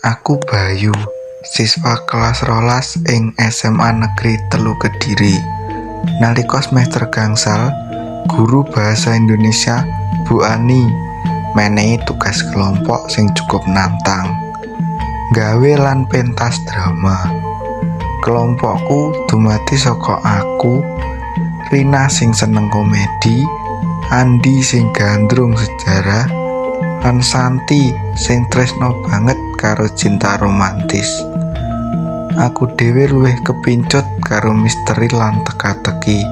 Aku Bayu, siswa kelas 12 ing SMA Negeri 3 Kediri. Nalika semester gangsal, guru bahasa Indonesia, Bu Ani, menehi tugas kelompok sing cukup nantang. Gawe lan pentas drama. Kelompokku dumadi saka aku, Rina sing seneng komedi, Andi sing gandrung sejarah, lan Santi sing tresno banget karo cinta romantis. Aku dhewe luwih kepincut karo misteri lan teka-teki.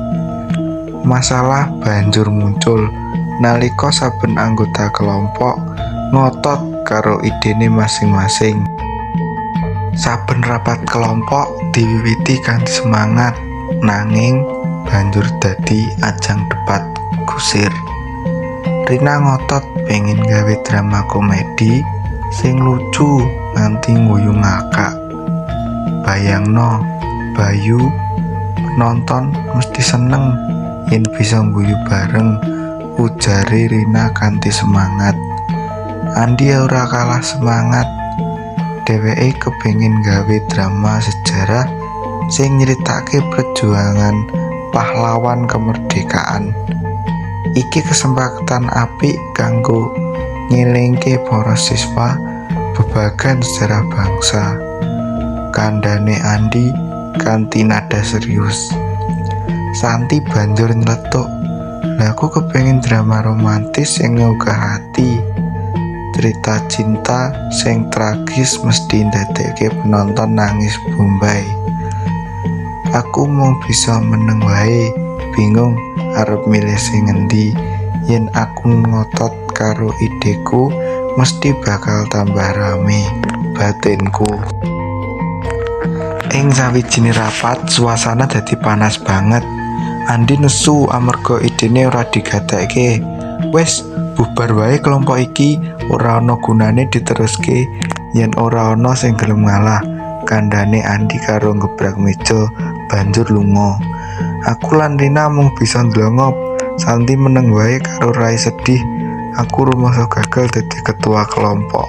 Masalah banjur muncul nalika saben anggota kelompok ngotot karo idene masing-masing. Saben rapat kelompok diwiwiti kanthi semangat, nanging banjur dadi ajang debat kusir. Rina ngotot pengen gawe drama komedi sing lucu nganti ngguyu ngakak. "Bayangno, Bayu, penonton mesti seneng yen bisa ngguyu bareng," ujare Rina kanthi semangat. Andi ora kalah semangat. Dheweke kepengin gawe drama sejarah sing nyritake perjuangan pahlawan kemerdekaan. "Iki kesempatan apik kanggo ngelingke para siswa babagan sejarah bangsa," kandhane Andi kanthi nada serius. Santi banjur nyeletuk, "Lha aku kepengin drama romantis sing nggugah ati. Cerita cinta sing tragis mesti ndadekke penonton nangis bombay." Aku mung bisa meneng wae, bingung arep milih sing ngendi. Yen aku ngotot karo ideku, mesti bakal tambah rame, batinku. Ing sawijine rapat, suasana dadi panas banget. Andi nesu amarga idene ora digatekke. "Wis, bubar wae kelompok iki, ora ana gunane diteruske yen ora ana sing gelem ngalah," kandhane Andi karo nggebrak meja, banjur lunga. Aku lan Rina mung bisa ndlongop. Santi meneng wae karo rai sedih. Aku rumangsa gagal dadi ketua kelompok.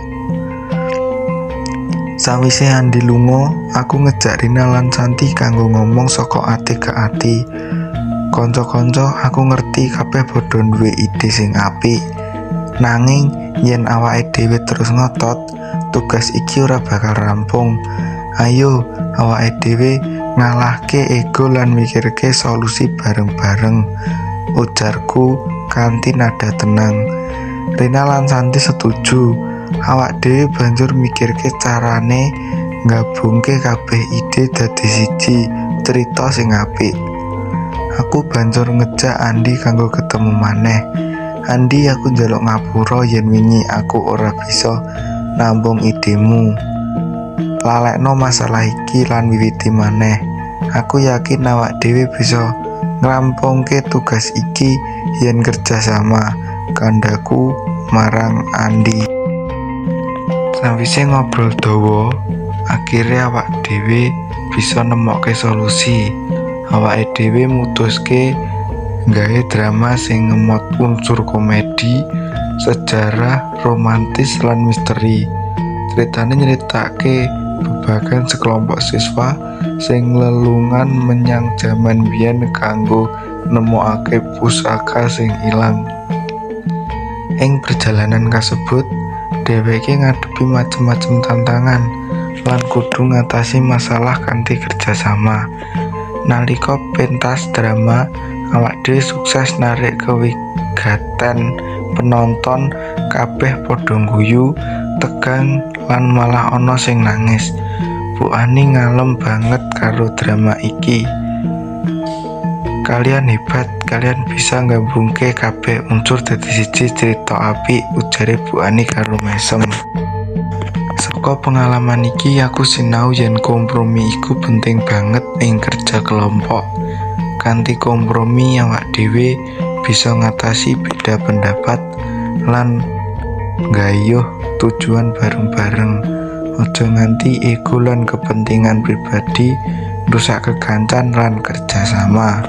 Sawise Andi lunga, aku ngejak Rina lan Santi kanggo ngomong saka ati ke ati. "Kanca-kanca, aku ngerti kabeh padha duwe ide sing apik. Nanging yen awake dhewe terus ngotot, tugas iki ora bakal rampung. Ayo awake dhewe ngalahke ego lan mikirke solusi bareng-bareng," ujarku kanthi nada tenang. Rina lan Santi setuju. Awak dhewe banjur mikirke carane nggabungke kabeh ide dadi siji cerita sing apik. Aku banjur ngejak Andi kanggo ketemu maneh. "Andi, aku njaluk ngapura yen wingi aku ora bisa nampung idemu. Lalekno masalah iki lan wiwiti maneh. Aku yakin awak dhewe bisa ngrampungke tugas iki yen kerja sama," kandhaku marang Andi. Sawise ngobrol dawa, akhire awak dhewe bisa nemokke solusi. Awake dhewe mutuske nggawe drama sing ngemot unsur komedi, sejarah, romantis lan misteri. Critane nyritake babagan sekelompok siswa sing lelungan menyang jaman biyen kanggo nemokake pusaka sing ilang. Ing perjalanan kasebut, dheweke ngadepi macem-macem tantangan lan kudu ngatasi masalah kanthi kerjasama. Nalika pentas drama, awak dhewe sukses narik kewigaten penonton, kabeh padha ngguyu, tegang, lan malah ana sing nangis. Bu Ani ngalem banget karo drama iki. "Kalian hebat, kalian bisa nggabungke kabeh unsur dadi siji cerita apik," ujare Bu Ani karo mesem. Saka pengalaman iki aku sinau yen kompromi iku penting banget ing kerja kelompok. Kanthi kompromi, awak dhewe bisa ngatasi beda pendapat lan nggayuh tujuan bareng-bareng. Aja nganti ego lan kepentingan pribadi ngrusak kekancan lan kerjasama.